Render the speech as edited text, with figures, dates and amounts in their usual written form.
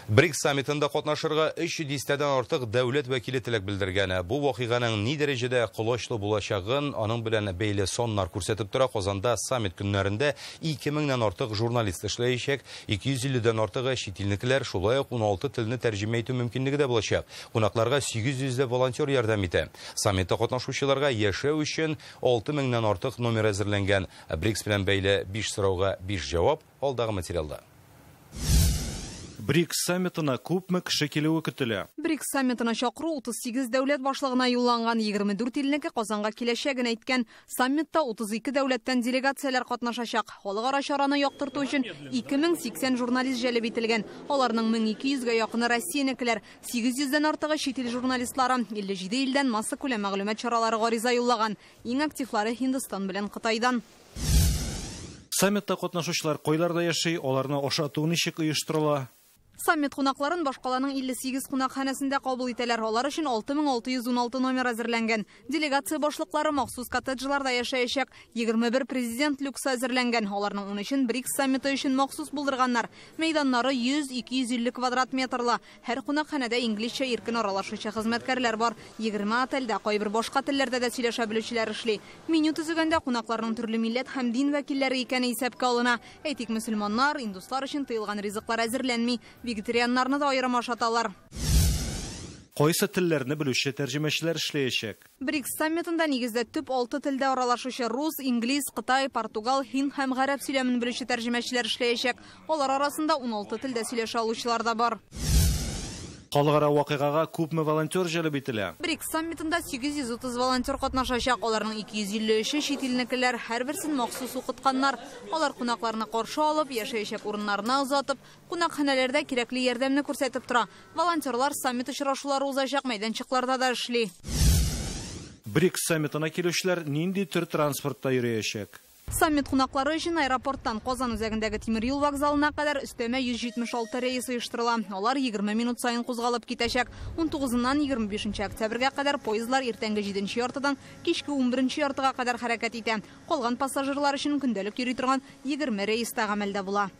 БРИКС саммитында катнашырга 3 дистәдән артык дәүләт вәкиле теләк белдергән. Бу вакыйганың ни дәрәҗәдә колачлы булачагын аның белән бәйле саннар күрсәтеп тора. Казанда саммит көннәрендә 2000-нән артык журналист эшләячәк, 250-дән артыгы чит илнекеләр, шулай ук 16 телне тәрҗемә итү мөмкинлеге дә булачак. Кунакларга 800 ләп волонтер ярдәм итә. Саммитта катнашучыларга яшәү өчен 6000-нән артык номер әзерләнгән. БРИКС белән бәйле 5 сорауга 5 җавап алдагы материалда. БРИКС саммитына күпме кеше килүе көтелә? БРИКС саммитына чакыру 38 дәүләт башлыгына юлланган, 24 илнеке Казанга киләчәген әйткән. Саммитта 32 дәүләттән делегацияләр катнашачак. Халыкара чараны яктырту өчен 2080 журналист җәлеп ителгән. Аларның 1200гә якыны Россиянекеләр, 800дән артыгы чит ил журналистлары, 57 илдән массакүләм мәгълүмат чаралары гариза юллаган. Иң активлары Һиндстан белән Кытайдан. Саммитта катнашучылар кайларда яши, аларны ашату ничек оештырыла? Саммит кунакларын башкаланың 58 кунакханәсендә кабул итәләр. Алар өчен 6616 номер әзерләнгән. Делегация башлыклары махсус коттеджларда яшәячәк. 21 президент люксы әзерләнгән. Аларның 13-ен БРИКС саммиты өчен махсус булдырганнар. Мәйданнары 100-250 квадрат метрлы. Һәр кунакханәдә инглизчә иркен аралашучы хезмәткәрләр бар. 20 отельдә кайбер башка телләрдә дә сөйләшә белүчеләр эшли. Меню төзегәндә кунакларның төрле милләт һәм дин вәкилләре икәне исәпкә алына. Әйтик, мөселманнар, индуслар өчен тыелган ризыклар әзерләнми. Вегетарианнарны да аерым ашаталар. Кайсы телләрне белүче тәрҗемәчеләр эшләячәк? БРИКС саммитында нигездә төп 6 телдә аралашучы рус, инглиз, кытай, португал, һинд һәм гарәп сөйләмен белүче тәрҗемәчеләр эшләячәк. Алар арасында 16 телдә сөйләшә алучылар да бар. Халыкара вакыйгага күпме волонтер җәлеп ителә? БРИКС саммитында 830 волонтер катнашачак. Аларның 253-е чит илнекеләр, һәрберсен махсус укытканнар. Алар кунакларны каршы алып, яшәячәк урыннарына озатып, кунакханәләрдә кирәкле ярдәмне күрсәтеп тора. Волонтерлар саммит очрашулары узачак мәйданчыкларда да эшли. БРИКС саммитына килүчеләр нинди төр транспортта йөриячәк? Саммит кунаклары өчен аэропорттан Казан үзәгендәге тимер юл вокзалына кадәр өстәмә 176 рейс оештырыла. Алар 20 минут саен кузгалып китәчәк. 19-ннан 25 октябрьгә кадәр поездлар иртәнге 7:30-дан кичке 11:30-га кадәр хәрәкәт итә. Калган пассажирлар өчен көндәлек йөри торган 20 рейс та гамәлдә була.